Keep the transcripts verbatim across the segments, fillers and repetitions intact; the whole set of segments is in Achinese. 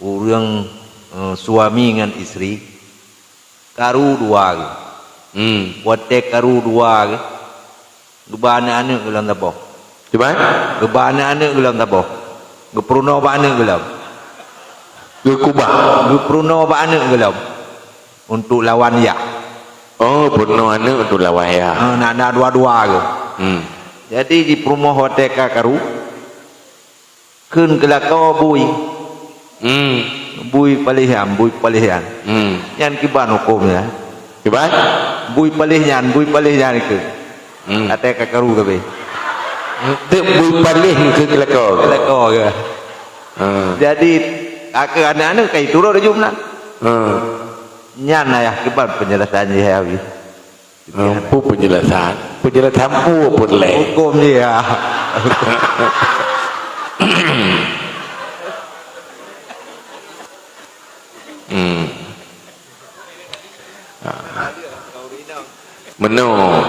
Ureuëng, eh, suami ngon istri, karu dua geuh. Hmm. Watée karu dua geuh, geuba aneuëk-aneuëk geuh lom saboh. Cuba? Geuba aneuëk-aneuëk geuh lom saboh. Geupeurunoe bak aneuëk geuh lom. Geukubah. Geupeurunoe bak aneuëk geuh lom. Untuk lawan yah. Oh, peurunoe aneuëk untuk lawan yah. Ha, nak, nak dua-dua geuh. Hmm. Jadi, di peurumoh watée ka karu, kheun keu lakoe bui. Hmm. Bui paléh nyan, bui paléh nyan. Hmm. Nyan kiban huköm nyan. Kiban? Bui paléh nyan, bui paléh nyan kheun. Hmm. Watée ka karu kabeh. Teuk bui paléh keu lakoe. Keu lakoe ke? Hmm. Jadi, ka keu aneuëk-aneuëk ka jiturot jumlah. Hmm. Nyan ayah kiban penjelasan jih habis. Ah, peue penjelasan? Penjelasan peue peureulée? Huköm dia. Hmm. Ah. Meunoe.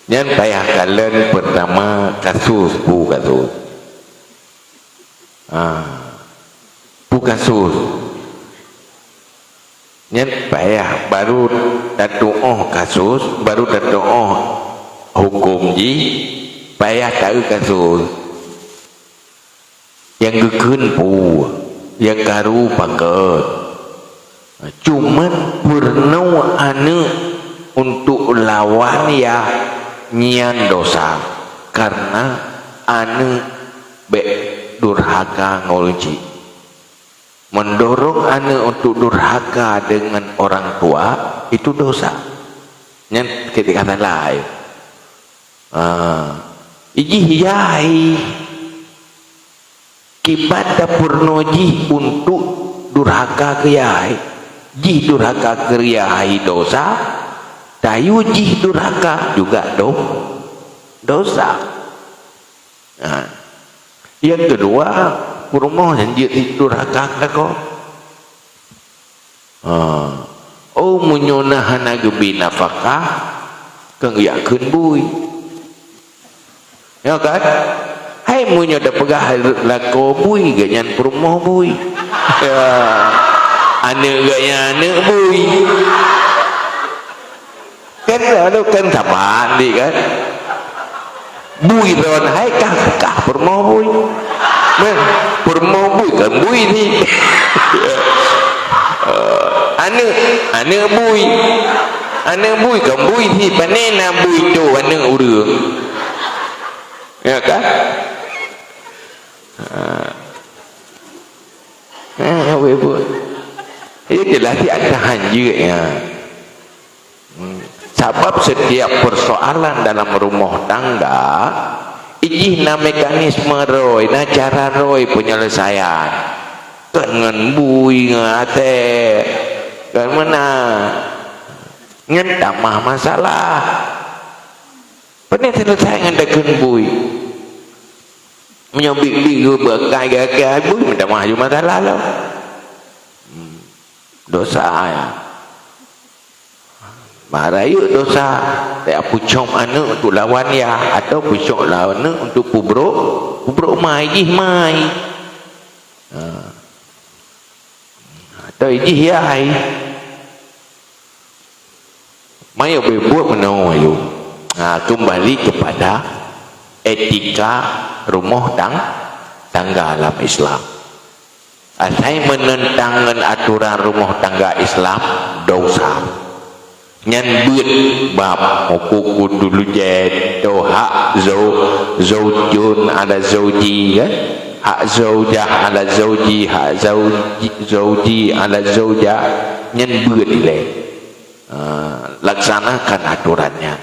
Nyan payah kalon pertama kasus, peue kasus. Ah. Peue kasus. Nyan payah baru tatuoh kasus, baru tatuoh huköm jih, payah taeu kasus. Nyang geukheun peue, nyang karu pakon. Cuman peurunoe aneuëk untuk lawan yah nyan dosa, karena aneuëk bék durhaka ngon ureuëng chik. Mendorong aneuk untuk durhaka dengan orang tua, itu dosa. Nyan ketika salah, ya. Ah, ijih yai. Kiban tapeurunoe jih untuk durhaka keu yai. Jih durhaka keu yai dosa, tayue jih durhaka juga do-, dosa. Ha. Nyang keudua, peurumoh nyang jeuet jidurhaka keu lakoe. Ha. Oh, meunyoe na hana geubri nafakah, keu geujak kheun bui. Ya kan? Hai, meunyoe tapeugah lakoe bui, geuhnyan peurumoh bui. Ya. Aneuk geuhnyan aneuk bui. Kan lalu kan saban di kan. Bui ron hai kah, kah peurumoh bui. Meh, peurumoh bui kan bui ni. Eh, aneuk, aneuk bui. Aneuk bui kan bui ni, pane na bui tu aneuk ureueng. Ya kan? Ha. Eh, ya, ibu. Ya, jelas dia ada hanjeuet, ya. Hmm. Sabab setiap persoalan dalam rumah tangga, ijih na mekanisme roi, na cara roi penyelesaian. Kan ngon bui, ngon até, kan meunan. Nyan tamah masalah. Pane selesai ngon takheun bui. Meunyoe bit-bit geuh beukai gaki bui, minta maaf ju masalah lom. Hmm. Dosa, ya. Bah rayeuk dosa, tak peucok aneuk untuk lawan yah, atau peucok aneuk untuk peubrok, peubrok mai jih mai. Ha. Atau jih yai. Mayueb buet meunoe, mayueb. Ha, kembali kepada etika rumah tang-, tangga dalam Islam. Asai menentang ngon aturan rumah tangga Islam, dosa. Nyan beuet bab hukum kudu lujen, to hak zau-, zaujun ala zauji, kan? Hak zaujah ala zauji, hak zauji, zauji ala zaujah. Nyan beuet ilée. Ah, laksanakan aturannya.